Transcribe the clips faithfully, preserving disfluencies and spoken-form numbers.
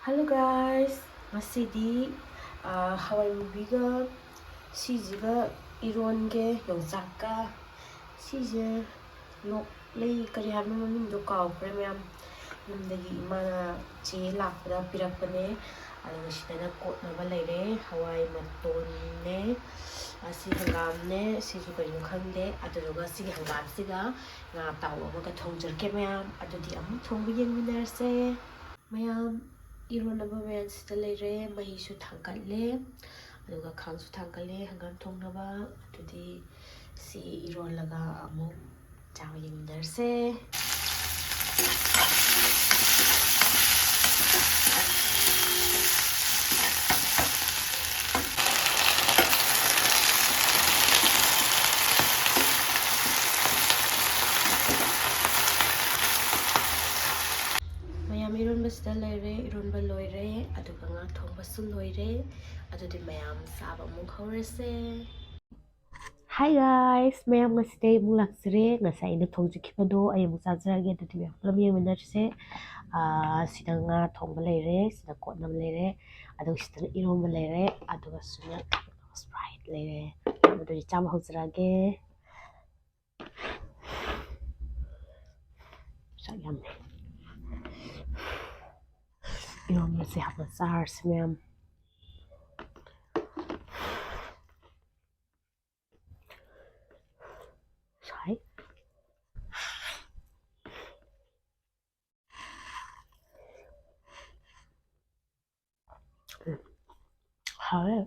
Hello guys, ꯉꯁꯤꯗꯤ ꯍꯋꯥꯏ ꯃꯨꯕꯤꯒ ꯁꯤꯁꯤꯒ ꯏꯔꯣꯟꯒꯦ, ꯌꯣꯡꯆꯥꯛꯀ꯫ ꯁꯤꯁꯦ ꯂꯣꯛ ꯂꯩ ꯀꯔꯤ ꯍꯥꯏꯕꯅꯣ ꯃꯃꯤꯡꯗꯣ ꯀꯥꯎꯈ꯭ꯔꯦ ꯃꯌꯥꯝ꯫ ꯌꯨꯝꯗꯒꯤ ꯏꯃꯥꯅ ꯆꯦ ꯂꯥꯛꯄꯗ ꯄꯤꯔꯛꯄꯅꯦ꯫ ꯑꯗꯨꯒ ꯁꯤꯗꯅ ꯀꯣꯠꯅꯕ ꯂꯩꯔꯦ, ꯍꯋꯥꯏ ꯃꯇꯣꯟꯅꯦ꯫ ꯑꯁꯤ ꯍꯪꯒꯥꯝꯅꯦ, ꯁꯤꯁꯨ ꯀꯔꯤꯅꯣ ꯈꯪꯗꯦ꯫ ꯑꯗꯨꯗꯨꯒ ꯁꯤꯒꯤ ꯍꯪꯒꯥꯝꯁꯤꯒ ꯉꯥ ꯑꯇꯥꯎꯕ ꯑꯃꯒ ꯊꯣꯡꯖꯔꯛꯀꯦ ꯃꯌꯥꯝ꯫ ꯑꯗꯨꯗꯤ ꯑꯃꯨꯛ ꯊꯣꯡꯕ ꯌꯦꯡꯃꯤꯟꯅꯔꯁꯦ꯫ ꯃꯌꯥꯝ, ꯏꯔꯣꯟꯅꯕ ꯃꯌꯥꯝꯁꯤꯗ ꯂꯩꯔꯦ꯫ ꯃꯍꯤꯁꯨ ꯊꯥꯡꯒꯠꯂꯦ, ꯑꯗꯨꯒ ꯈꯥꯡꯁꯨ ꯊꯥꯡꯒꯠꯂꯦ ꯍꯪꯒꯥꯝ ꯊꯣꯡꯅꯕ꯫ ꯑꯗꯨꯗꯤ ꯁꯤ ꯏꯔꯣꯜꯂꯒ ꯑꯃꯨꯛ ꯆꯥꯕ ꯌꯦꯡꯃꯤꯟꯅꯔꯁꯦ꯫ ꯃꯌꯥꯝ, ꯏꯔꯣꯟꯕꯁꯤꯗ ꯂꯩꯔꯦ, ꯏꯔꯣꯟꯕ ꯂꯣꯏꯔꯦ, ꯑꯗꯨꯒ ꯉꯥ ꯊꯣꯡꯕꯁꯨ ꯂꯣꯏꯔꯦ꯫ ꯑꯗꯨꯗꯤ ꯃꯌꯥꯝ ꯆꯥꯕ ꯑꯃꯨꯛ ꯍꯧꯔꯁꯦ꯫ Hi guys, ꯃꯌꯥꯝ, ꯉꯁꯤꯗꯤ ꯑꯩ ꯑꯃꯨꯛ ꯂꯥꯛꯆꯔꯦ꯫ ꯉꯁꯥꯏ ꯑꯩꯅ ꯊꯣꯡꯖꯈꯤꯕꯗꯣ ꯑꯩ ꯑꯃꯨꯛ ꯆꯥꯖꯔꯒꯦ꯫ ꯑꯗꯨꯗꯤ ꯃꯌꯥꯝ ꯄꯨꯂꯞ ꯌꯦꯡꯃꯤꯟꯅꯔꯁꯦ꯫ ꯑꯥ, ꯁꯤꯗ ꯉꯥ ꯊꯣꯡꯕ ꯂꯩꯔꯦ, ꯁꯤꯗ ꯀꯣꯠꯅꯕ ꯂꯩꯔꯦ, ꯑꯗꯨꯒ ꯁꯤꯗꯅ ꯏꯔꯣꯟꯕ ꯂꯩꯔꯦ, ꯑꯗꯨꯒ ꯁꯤꯗꯅ Sprite ꯂꯩꯔꯦ꯫ ꯑꯗꯨꯗꯤ ꯆꯥꯕ ꯍꯧꯖꯔꯛꯑꯒꯦ꯫ ꯆꯥꯛ ꯌꯥꯝꯃꯦ꯫ ꯏꯔꯣꯟꯕꯁꯦ ꯍꯥꯞꯄ ꯆꯥꯔꯁꯤ ꯃꯌꯥꯝ꯫ ꯁꯥꯏ꯫ ꯎꯝ꯫ ꯍꯥꯎꯋꯦ꯫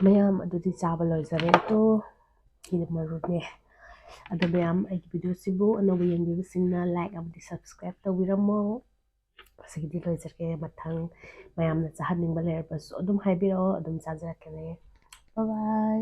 ꯃꯌꯥꯝ ꯑꯗꯨꯗꯤ ꯆꯥꯕ ꯂꯣꯏꯖꯔꯦ꯫ ꯑꯗꯣ ꯀꯤꯂꯤ ꯃꯔꯨꯅꯦ꯫ ꯑꯗꯣ ꯃꯌꯥꯝ, ꯑꯩꯒꯤ ꯚꯤꯗꯤꯑꯣꯁꯤꯕꯨ ꯑꯅꯧꯕ ꯌꯦꯡꯕꯤꯕꯁꯤꯡꯅ ꯂꯥꯏꯛ ꯑꯃꯗꯤ ꯁꯕꯁꯀ꯭ꯔꯥꯏꯕ ꯇꯧꯕꯤꯔꯝꯃꯣ꯫ ꯉꯁꯤꯒꯤꯗꯤ ꯂꯣꯏꯖꯔꯒꯦ꯫ ꯃꯊꯪ ꯃꯌꯥꯝꯅ ꯆꯥꯍꯟꯅꯤꯡꯕ ꯂꯩꯔꯕꯁꯨ ꯑꯗꯨꯝ ꯍꯥꯏꯕꯤꯔꯛꯑꯣ, ꯑꯗꯨꯝ ꯆꯥꯖꯔꯛꯀꯦꯅꯦ꯫ ꯕꯥꯏ ꯕꯥꯏ꯫